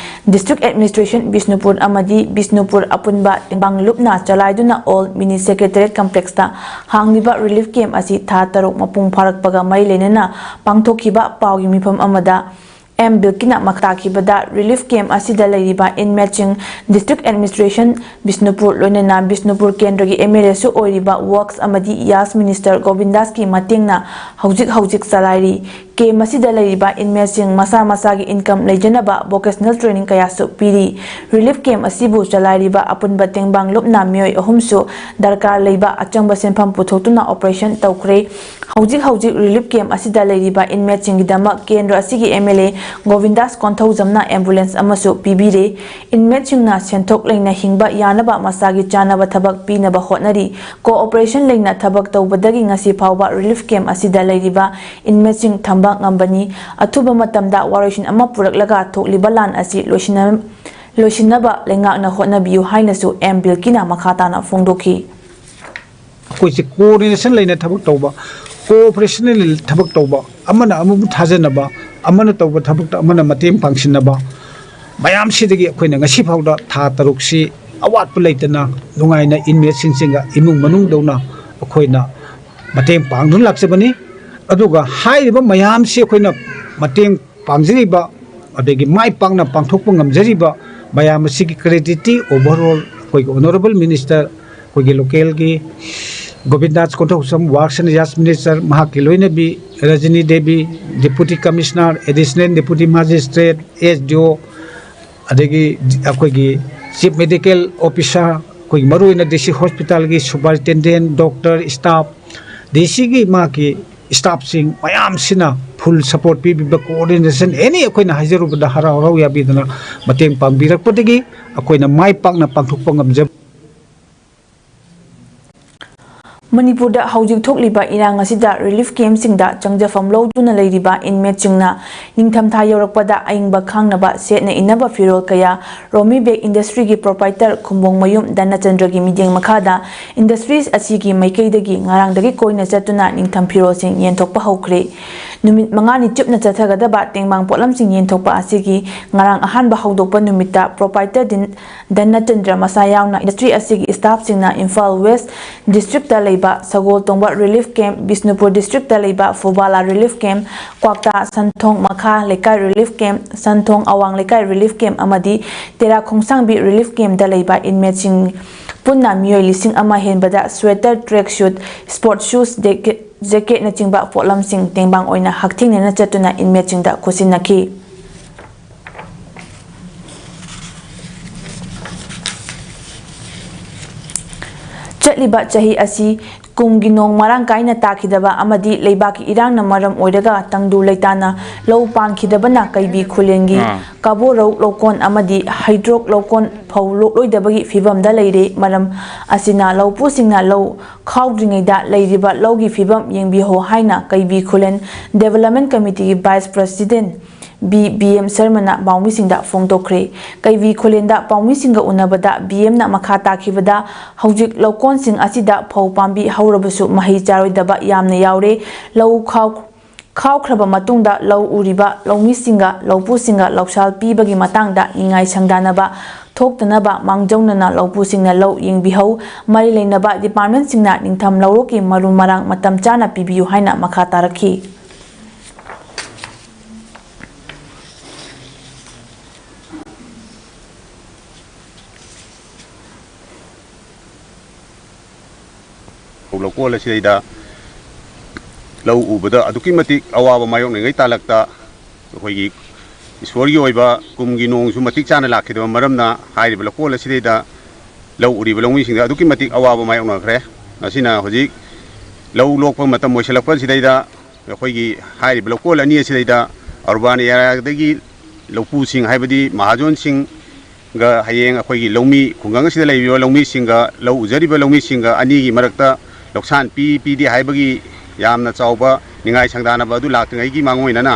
District Administration ꯕꯤꯁꯅꯨꯄꯨꯔ ꯑꯃꯗꯤ ꯕꯤꯁꯅꯨꯄꯨꯔ ꯑꯄꯨꯟꯕ ꯇꯦꯡꯕꯥꯡ ꯂꯨꯞꯅ ꯆꯂꯥꯏꯗꯨꯅ Old Mini Secretariat Complexꯇ ꯍꯥꯡꯂꯤꯕ relief camp ꯑꯁꯤ ꯊꯥ ꯇꯔꯨꯛ ꯃꯄꯨꯡ ꯐꯥꯔꯛꯄꯒ ꯃꯔꯤ ꯂꯩꯅꯅ ꯄꯥꯡꯊꯣꯛꯈꯤꯕ ꯄꯥꯎꯒꯤ ꯃꯤꯐꯝ ꯑꯃꯗ ꯑꯦꯝ ꯕꯤꯜꯀꯤꯅ ꯃꯈꯥ ꯇꯥꯈꯤꯕꯗ relief camp ꯑꯁꯤꯗ ꯂꯩꯔꯤꯕ inmateꯁꯤꯡ District Administration ꯕꯤꯁꯅꯨꯄꯨꯔ ꯂꯣꯏꯅꯅ ꯕꯤꯁꯅꯨꯄꯨꯔ ꯀꯦꯟꯗ꯭ꯔꯒꯤ MLAꯁꯨ ꯑꯣꯏꯔꯤꯕ Works ꯑꯃꯗꯤ Yas Minister ꯒꯣꯕꯤꯟꯗꯥꯁꯀꯤ ꯃꯇꯦꯡꯅ ꯍꯧꯖꯤꯛ ꯍꯧꯖꯤꯛ ꯆꯂꯥꯏꯔꯤ꯫ Camp ꯑꯁꯤꯗ ꯂꯩꯔꯤꯕ inmateꯁꯤꯡ ꯃꯁꯥ ꯃꯁꯥꯒꯤ income ꯂꯩꯖꯅꯕ vocational training ꯀꯌꯥꯁꯨ ꯄꯤꯔꯤ꯫ Relief camp ꯑꯁꯤꯕꯨ ꯆꯂꯥꯏꯔꯤꯕ ꯑꯄꯨꯟꯕ ꯇꯦꯡꯕꯥꯡ ꯂꯨꯞꯅ ꯃꯤꯑꯣꯏ ꯑꯍꯨꯝꯁꯨ ꯗꯔꯀꯥꯔ ꯂꯩꯕ ꯑꯆꯪꯕ ꯁꯦꯟꯐꯝ ꯄꯨꯊꯣꯛꯇꯨꯅ operation ꯇꯧꯈ꯭ꯔꯦ꯫ ꯍꯧꯖꯤꯛ ꯍꯧꯖꯤꯛ relief camp ꯑꯁꯤꯗ ꯂꯩꯔꯤꯕ inmateꯁꯤꯡꯒꯤꯗꯃꯛ ꯀꯦꯟꯗ꯭ꯔ ꯑꯁꯤꯒꯤ MLA ꯒꯣꯕꯤꯟꯗꯥꯁ ꯀꯣꯟꯊꯧꯖꯝꯅ ambulance ꯑꯃꯁꯨ ꯄꯤꯕꯤꯔꯦ꯫ Inmateꯁꯤꯡꯅ ꯁꯦꯟꯊꯣꯛ ꯂꯩꯅ ꯍꯤꯡꯕ ꯌꯥꯅꯕ ꯃꯁꯥꯒꯤ ꯆꯥꯅꯕ ꯊꯕꯛ ꯄꯤꯅꯕ ꯍꯣꯠꯅꯔꯤ꯫ Cooperation ꯂꯩꯅ ꯊꯕꯛ ꯇꯧꯕꯗꯒꯤ ꯉꯁꯤ ꯐꯥꯎꯕ relief camp ꯑꯁꯤꯗ ꯂꯩꯔꯤꯕ inmateꯁꯤꯡ ꯊꯝꯕ ꯉꯝꯕꯅꯤ꯫ ꯑꯊꯨꯕ ꯃꯇꯝꯗ ꯋꯥꯔꯣꯏꯁꯤꯟ ꯑꯃ ꯄꯨꯔꯛꯂꯒ ꯊꯣꯛꯂꯤꯕ ꯂꯥꯟ ꯑꯁꯤ ꯂꯣꯏꯁꯤꯟꯅ-, ꯂꯣꯏꯁꯤꯟꯅꯕ ꯂꯩꯉꯥꯛꯅ ꯍꯣꯠꯅꯕꯤꯌꯨ ꯍꯥꯏꯅꯁꯨ ꯑꯦꯝ ꯕꯤꯜꯀꯤꯅ ꯃꯈꯥ ꯇꯥꯅ ꯐꯣꯡꯗꯣꯛꯈꯤ꯫ ꯑꯩꯈꯣꯏꯁꯦ coordination ꯂꯩꯅ ꯊꯕꯛ ꯇꯧꯕ, cooperation ꯂꯩꯅ ꯊꯕꯛ ꯇꯧꯕ, ꯑꯃꯅ ꯑꯃꯕꯨ ꯊꯥꯖꯅꯕ, ꯑꯃꯅ ꯇꯧꯕ ꯊꯕꯛꯇ ꯑꯃꯅ ꯃꯇꯦꯡ ꯄꯥꯡꯁꯤꯟꯅꯕ, ꯃꯌꯥꯝꯁꯤꯗꯒꯤ ꯑꯩꯈꯣꯏꯅ ꯉꯁꯤ ꯐꯥꯎꯗ ꯊꯥ ꯇꯔꯨꯛꯁꯤ ꯑꯋꯥꯠꯄ ꯂꯩꯇꯅ ꯅꯨꯡꯉꯥꯏꯅ inmateꯁꯤꯡꯁꯤꯒ ꯏꯃꯨꯡ ꯃꯅꯨꯡꯗꯧꯅ ꯑꯩꯈꯣꯏꯅ ꯃꯇꯦꯡ ꯄꯥꯡꯗꯨꯅ ꯂꯥꯛꯆꯕꯅꯤ꯫ ꯑꯗꯨꯒ ꯍꯥꯏꯔꯤꯕ ꯃꯌꯥꯝꯁꯤ ꯑꯩꯈꯣꯏꯅ ꯃꯇꯦꯡ ꯄꯥꯡꯖꯔꯤꯕ, ꯑꯗꯒꯤ ꯃꯥꯏ ꯄꯥꯛꯅ ꯄꯥꯡꯊꯣꯛꯄ ꯉꯝꯖꯔꯤꯕ ꯃꯌꯥꯝ ꯑꯁꯤꯒꯤ creditꯇꯤ overall ꯑꯩꯈꯣꯏꯒꯤ honourable minister, ꯑꯩꯈꯣꯏꯒꯤ localꯒꯤ ꯒꯣꯕꯤꯟꯗꯥꯁ Konthoujam, Works and Yas Minister, ꯃꯍꯥꯛꯀꯤ ꯂꯣꯏꯅꯕꯤ ꯔꯖꯅꯤ Devi, Deputy Commissioner, Additional Deputy Magistrate, SDO, ꯑꯗꯒꯤ ꯑꯩꯈꯣꯏꯒꯤ Chief Medical Officer, ꯑꯩꯈꯣꯏꯒꯤ ꯃꯔꯨꯑꯣꯏꯅ DC hospitalꯒꯤ superintendent, doctor, staff, DCꯒꯤ ꯃꯍꯥꯛꯀꯤ staffꯁꯤꯡ ꯃꯌꯥꯝꯁꯤꯅ full support ꯄꯤꯕꯤꯕ, coordination, any ꯑꯩꯈꯣꯏꯅ ꯍꯥꯏꯖꯔꯨꯕꯗ ꯍꯔꯥꯎ ꯍꯔꯥꯎ ꯌꯥꯕꯤꯗꯅ ꯃꯇꯦꯡ ꯄꯥꯡꯕꯤꯔꯛꯄꯗꯒꯤ ꯑꯩꯈꯣꯏꯅ ꯃꯥꯏ ꯄꯥꯛꯅ ꯄꯥꯡꯊꯣꯛꯄ ꯉꯝꯖꯕ꯫ ꯃꯅꯤꯄꯨꯔꯗ ꯍꯧꯖꯤꯛ ꯊꯣꯛꯂꯤꯕ ꯏꯔꯥꯡ ꯑꯁꯤꯗ relief camp ꯁꯤꯡꯗ ꯆꯪꯖꯐꯝ ꯂꯧꯗꯨꯅ ꯂꯩꯔꯤꯕ inmate ꯁꯤꯡꯅ ꯅꯤꯡꯊꯝꯊꯥ ꯌꯧꯔꯛꯄꯗ ꯑꯏꯪꯕ ꯈꯥꯡꯅꯕ ꯁꯦꯠꯅ ꯏꯟꯅꯕ ꯐꯤꯔꯣꯜ ꯀꯌꯥ Romi Bag Industry ꯒꯤ proprietor ꯈꯨꯝꯕꯣꯡꯃꯌꯨꯝ ꯙꯅꯆꯟꯗ꯭ꯔꯒꯤ ꯃꯤꯠꯌꯦꯡ ꯃꯈꯥꯗ industries ꯑꯁꯤꯒꯤ ꯃꯥꯏꯀꯩꯗꯒꯤ ꯉꯔꯥꯡꯗꯒꯤ ꯀꯣꯏꯅ ꯆꯠꯇꯨꯅ ꯅꯤꯡꯊꯝ ꯐꯤꯔꯣꯜꯁꯤꯡ ꯌꯦꯟꯊꯣꯛꯄ ꯍꯧꯈ꯭ꯔꯦ꯫ ꯅꯨꯃꯤꯠ ꯃꯉꯥꯅꯤ ꯆꯨꯞꯅ ꯆꯠꯊꯒꯗꯕ ꯇꯦꯡꯕꯥꯡ ꯄꯣꯠꯂꯝꯁꯤꯡ ꯌꯦꯟꯊꯣꯛꯄ ꯑꯁꯤꯒꯤ ꯉꯔꯥꯡ ꯑꯍꯥꯟꯕ ꯍꯧꯗꯣꯛꯄ ꯅꯨꯃꯤꯠꯇ proprietor ꯙꯟ-, ꯙꯅꯆꯟꯗ꯭ꯔ ꯃꯁꯥ ꯌꯥꯎꯅ industry ꯑꯁꯤꯒꯤ staff ꯁꯤꯡꯅ ꯏꯝꯐꯥꯜ West District ꯇ ꯂꯩꯕ ꯁꯒꯣꯜ ꯇꯣꯡꯕ relief camp, ꯕꯤꯁꯅꯨꯄꯨꯔ District ꯇ ꯂꯩꯕ ꯐꯨꯕꯥꯂꯥ relief camp, ꯀ꯭ꯋꯥꯛꯇꯥ ꯁꯟꯊꯣꯡ ꯃꯈꯥ ꯂꯩꯀꯥꯏ relief camp, ꯁꯟꯊꯣꯡ ꯑꯋꯥꯡ ꯂꯩꯀꯥꯏ relief camp ꯑꯃꯗꯤ ꯇꯦꯔꯥ ꯈꯣꯡꯁꯥꯡꯕꯤ relief camp ꯇ ꯂꯩꯕ inmate ꯁꯤꯡ ꯄꯨꯟꯅ ꯃꯤꯑꯣꯏ ꯂꯤꯁꯤꯡ ꯑꯃ ꯍꯦꯟꯕꯗ sweater, track suit, sport shoes, jacket, jacket ꯅꯆꯤꯡꯕ ꯄꯣꯠꯂꯝꯁꯤꯡ ꯇꯦꯡꯕꯥꯡ ꯑꯣꯏꯅ ꯍꯛꯊꯦꯡꯅꯅ ꯆꯠꯇꯨꯅ inmate ꯁꯤꯡꯗ ꯈꯨꯠꯁꯤꯟꯅꯈꯤ꯫ ꯆꯠꯂꯤꯕ ꯆꯍꯤ ꯑꯁꯤ ꯀꯨꯝꯒꯤ ꯅꯣꯡ ꯃꯔꯥꯡ ꯀꯥꯏꯅ ꯇꯥꯈꯤꯗꯕ ꯑꯃꯗꯤ ꯂꯩꯕꯥꯛꯀꯤ ꯏꯔꯥꯡꯅ ꯃꯔꯝ ꯑꯣꯏꯔꯒ ꯇꯪꯗꯨ ꯂꯩꯇꯥꯅ ꯂꯧ ꯄꯥꯟꯈꯤꯗꯕꯅ ꯀꯩꯕꯤ ꯈꯨꯂꯦꯟꯒꯤ ꯑꯥ꯫ ꯀꯕꯣꯔꯧ ꯂꯧꯀꯣꯟ ꯑꯃꯗꯤ ꯍꯩꯗ꯭ꯔꯣꯛ ꯂꯧꯀꯣꯟ ꯐꯧ ꯂꯣꯛꯂꯣꯏꯗꯕꯒꯤ ꯐꯤꯕꯝꯗ ꯂꯩꯔꯦ꯫ ꯃꯔꯝ ꯑꯁꯤꯅ ꯂꯧꯄꯨꯁꯤꯡꯅ ꯂꯧ ꯈꯥꯎꯗ꯭ꯔꯤꯉꯩꯗ ꯂꯩꯔꯤꯕ ꯂꯧꯒꯤ ꯐꯤꯕꯝ ꯌꯦꯡꯕꯤꯍꯧ ꯍꯥꯏꯅ ꯀꯩꯕꯤ ꯈꯨꯂꯦꯟ Development Committee ꯒꯤ Vice President B B M ꯁꯔꯃꯅ ꯄꯥꯎꯃꯤꯁꯤꯡꯗ ꯐꯣꯡꯗꯣꯛꯈ꯭ꯔꯦ꯫ ꯀꯩꯕꯤ ꯈꯨꯂꯦꯟꯗ ꯄꯥꯎꯃꯤꯁꯤꯡꯒ ꯎꯅꯕꯗ ꯕꯤ ꯑꯦꯝꯅ ꯃꯈꯥ ꯇꯥꯈꯤꯕꯗ, ꯍꯧꯖꯤꯛ ꯂꯧꯀꯣꯟꯁꯤꯡ ꯑꯁꯤꯗ ꯐꯧ ꯄꯥꯝꯕꯤ ꯍꯧꯔꯕꯁꯨ ꯃꯍꯩ ꯆꯥꯔꯣꯏꯗꯕ ꯌꯥꯝꯅ ꯌꯥꯎꯔꯦ꯫ ꯂꯧ ꯈꯥꯎ-, ꯈꯥꯎꯈ꯭ꯔꯕ ꯃꯇꯨꯡꯗ ꯂꯧ ꯎꯔꯤꯕ ꯂꯧꯃꯤꯁꯤꯡꯒ ꯂꯧꯄꯨꯁꯤꯡꯒ ꯂꯧꯁꯥꯜ ꯄꯤꯕꯒꯤ ꯃꯇꯥꯡꯗ ꯅꯤꯡꯉꯥꯏ ꯁꯪꯗꯥꯅꯕ ꯊꯣꯛꯇꯅꯕ ꯃꯥꯡꯖꯧꯅꯅ ꯂꯧꯄꯨꯁꯤꯡꯅ ꯂꯧ ꯌꯦꯡꯕꯤꯍꯧ, ꯃꯔꯤ ꯂꯩꯅꯕ department ꯁꯤꯡꯅ ꯅꯤꯡꯊꯝ ꯂꯧꯔꯣꯛꯀꯤ ꯃꯔꯨ ꯃꯔꯥꯡ ꯃꯇꯝ ꯆꯥꯅ ꯄꯤꯕꯤꯌꯨ ꯍꯥꯏꯅ ꯃꯈꯥ ꯇꯥꯔꯛꯈꯤ꯫ ꯂꯧꯀꯣꯜ ꯑꯁꯤꯗꯩꯗ ꯂꯧ ꯎꯕꯗ ꯑꯗꯨꯛꯀꯤ ꯃꯇꯤꯛ ꯑꯋꯥꯕ ꯃꯥꯌꯣꯛꯅꯔꯤꯉꯩ ꯇꯥꯂꯛꯇ ꯑꯩꯈꯣꯏꯒꯤ ꯏꯁꯣꯔꯒꯤ ꯑꯣꯏꯕ ꯀꯨꯝꯒꯤ ꯅꯣꯡꯁꯨ ꯃꯇꯤꯛ ꯆꯥꯅ ꯂꯥꯛꯈꯤꯗꯕ ꯃꯔꯝꯅ ꯍꯥꯏꯔꯤꯕ ꯂꯧꯀꯣꯜ ꯑꯁꯤꯗꯩꯗ ꯂꯧ ꯎꯔꯤꯕ ꯂꯧꯃꯤꯁꯤꯡꯗ ꯑꯗꯨꯛꯀꯤ ꯃꯇꯤꯛ ꯑꯋꯥꯕ ꯃꯥꯌꯣꯛꯅꯈ꯭ꯔꯦ꯫ ꯃꯁꯤꯅ ꯍꯧꯖꯤꯛ ꯂꯧ ꯂꯣꯛꯄ ꯃꯇꯝ ꯑꯣꯏꯁꯤꯜꯂꯛꯄꯁꯤꯗꯩꯗ ꯑꯩꯈꯣꯏꯒꯤ ꯍꯥꯏꯔꯤꯕ ꯂꯧꯀꯣꯜ ꯑꯅꯤ ꯑꯁꯤꯗꯩꯗ ꯑꯔꯕꯥꯟ ꯑꯦꯔꯤꯌꯥꯗꯒꯤ ꯂꯧꯄꯨꯁꯤꯡ, ꯍꯥꯏꯕꯗꯤ ꯃꯍꯥꯖꯣꯟꯁꯤꯡꯒ ꯍꯌꯦꯡ ꯑꯩꯈꯣꯏꯒꯤ ꯂꯧꯃꯤ, ꯈꯨꯡꯒꯪ ꯑꯁꯤꯗ ꯂꯩꯔꯤꯕ ꯂꯧꯃꯤꯁꯤꯡꯒ, ꯂꯧ ꯎꯖꯔꯤꯕ ꯂꯧꯃꯤꯁꯤꯡꯒ ꯑꯅꯤꯒꯤ ꯃꯔꯛꯇ ꯂꯧꯁꯥꯟ ꯄꯤ ꯄꯤꯗꯦ ꯍꯥꯏꯕꯒꯤ ꯌꯥꯝꯅ ꯆꯥꯎꯕ ꯅꯤꯡꯉꯥꯏ ꯁꯪꯗꯥꯅꯕ ꯑꯗꯨ ꯂꯥꯛꯇ꯭ꯔꯤꯉꯩꯒꯤ ꯃꯥꯡꯑꯣꯏꯅꯅ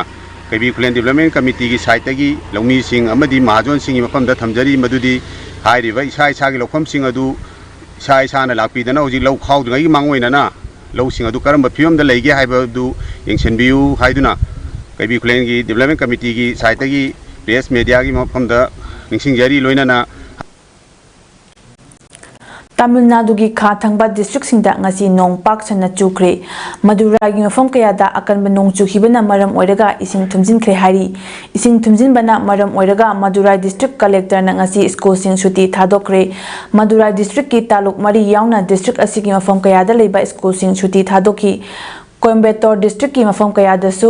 ꯀꯩꯕꯤ ꯈꯨꯂꯦꯟ ꯗꯤꯕꯂꯞꯃꯦꯟ ꯀꯃꯤꯇꯤꯒꯤ ꯁꯥꯏꯠꯇꯒꯤ ꯂꯧꯃꯤꯁꯤꯡ ꯑꯃꯗꯤ ꯃꯍꯥꯖꯣꯟꯁꯤꯡꯒꯤ ꯃꯐꯝꯗ ꯊꯝꯖꯔꯤ ꯃꯗꯨꯗꯤ ꯍꯥꯏꯔꯤꯕ ꯏꯁꯥ ꯏꯁꯥꯒꯤ ꯂꯧꯐꯝꯁꯤꯡ ꯑꯗꯨ ꯏꯁꯥ ꯏꯁꯥꯅ ꯂꯥꯛꯄꯤꯗꯅ ꯍꯧꯖꯤꯛ ꯂꯧ ꯈꯥꯎꯗ꯭ꯔꯤꯉꯩꯒꯤ ꯃꯥꯡꯑꯣꯏꯅꯅ ꯂꯧꯁꯤꯡ ꯑꯗꯨ ꯀꯔꯝꯕ ꯐꯤꯕꯝꯗ ꯂꯩꯒꯦ ꯍꯥꯏꯕꯗꯨ ꯌꯦꯡꯁꯤꯟꯕꯤꯌꯨ ꯍꯥꯏꯗꯨꯅ ꯀꯩꯕꯤ ꯈꯨꯂꯦꯟꯒꯤ ꯗꯤꯕꯂꯞꯃꯦꯟ ꯀꯃꯤꯇꯤꯒꯤ ꯁꯥꯏꯠꯇꯒꯤ ꯄ꯭ꯔꯦꯁ ꯃꯦꯗꯤꯌꯥꯒꯤ ꯃꯐꯝꯗ ꯅꯤꯡꯁꯤꯡꯖꯔꯤ꯫ ꯂꯣꯏꯅꯅ ꯇꯥꯃꯤꯜ ꯅꯥꯗꯨꯒꯤ ꯈꯥ ꯊꯪꯕ ꯗꯤꯁꯇ꯭ꯔꯤꯛꯁꯤꯡꯗ ꯉꯁꯤ ꯅꯣꯡ ꯄꯥꯛ ꯁꯟꯅ ꯆꯨꯈ꯭ꯔꯦ꯫ ꯃꯗꯨꯔꯥꯏꯒꯤ ꯃꯐꯝ ꯀꯌꯥꯗ ꯑꯀꯟꯕ ꯅꯣꯡ ꯆꯨꯈꯤꯕꯅ ꯃꯔꯝ ꯑꯣꯏꯔꯒ ꯏꯁꯤꯡ ꯊꯨꯝꯖꯤꯟꯈ꯭ꯔꯦ ꯍꯥꯏꯔꯤ꯫ ꯏꯁꯤꯡ ꯊꯨꯝꯖꯤꯟꯕꯅ ꯃꯔꯝ ꯑꯣꯏꯔꯒ ꯃꯗꯨꯔꯥꯏ ꯗꯤꯁꯇ꯭ꯔꯤꯛ ꯀꯂꯦꯛꯇꯔꯅ ꯉꯁꯤ ꯁ꯭ꯀꯨꯜꯁꯤꯡ ꯁꯨꯇꯤ ꯊꯥꯗꯣꯛꯈ꯭ꯔꯦ꯫ ꯃꯗꯨꯔꯥꯏ ꯗꯤꯁꯇ꯭ꯔꯤꯛꯀꯤ ꯇꯥꯂꯨꯛ ꯃꯔꯤ ꯌꯥꯎꯅ ꯗꯤꯁꯇ꯭ꯔꯤꯛ ꯑꯁꯤꯒꯤ ꯃꯐꯝ ꯀꯌꯥꯗ ꯂꯩꯕ ꯁ꯭ꯀꯨꯜꯁꯤꯡ ꯁꯨꯇꯤ ꯊꯥꯗꯣꯛꯈꯤ꯫ ꯀꯣꯏꯝꯕꯦꯇꯣꯔ ꯗꯤꯁꯇ꯭ꯔꯤꯛꯀꯤ ꯃꯐꯝ ꯀꯌꯥꯗꯁꯨ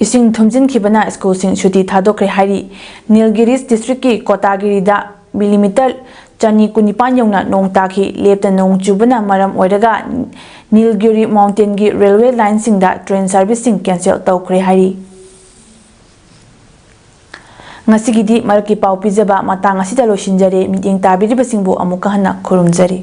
ꯏꯁꯤꯡ ꯊꯨꯝꯖꯤꯟꯈꯤꯕꯅ ꯁ꯭ꯀꯨꯜꯁꯤꯡ ꯁꯨꯇꯤ ꯊꯥꯗꯣꯛꯈ꯭ꯔꯦ ꯍꯥꯏꯔꯤ꯫ ꯅꯤꯜꯒꯤꯔꯤꯁ ꯗꯤꯁꯇ꯭ꯔꯤꯛꯀꯤ ꯀꯣꯇꯥꯒꯤꯔꯤꯗ ꯃꯤꯂꯤꯃꯤꯇꯔ ꯆꯅꯤ ꯀꯨꯟꯅꯤꯄꯥꯟ ꯌꯧꯅ ꯅꯣꯡ ꯇꯥꯈꯤ꯫ ꯂꯦꯞꯇꯅ ꯅꯣꯡ ꯆꯨꯕꯅ ꯃꯔꯝ ꯑꯣꯏꯔꯒ ꯅꯤꯜꯒꯤꯔꯤ ꯃꯥꯎꯟꯇꯦꯟꯒꯤ ꯔꯦꯜꯋꯦ ꯂꯥꯏꯟꯁꯤꯡꯗ ꯇ꯭ꯔꯦꯟ ꯁꯔꯚꯤꯁꯁꯤꯡ ꯀꯦꯟꯁꯦꯜ ꯇꯧꯈ꯭ꯔꯦ ꯍꯥꯏꯔꯤ꯫ ꯉꯁꯤꯒꯤꯗꯤ ꯃꯔꯛꯀꯤ ꯄꯥꯎ ꯄꯤꯖꯕ ꯃꯇꯥꯡ ꯑꯁꯤꯗ ꯂꯣꯏꯁꯤꯟꯖꯔꯦ꯫ ꯃꯤꯠꯌꯦꯡ ꯇꯥꯕꯤꯔꯤꯕꯁꯤꯡꯕꯨ ꯑꯃꯨꯛꯀ ꯍꯟꯅ ꯈꯨꯔꯨꯝꯖꯔꯤ꯫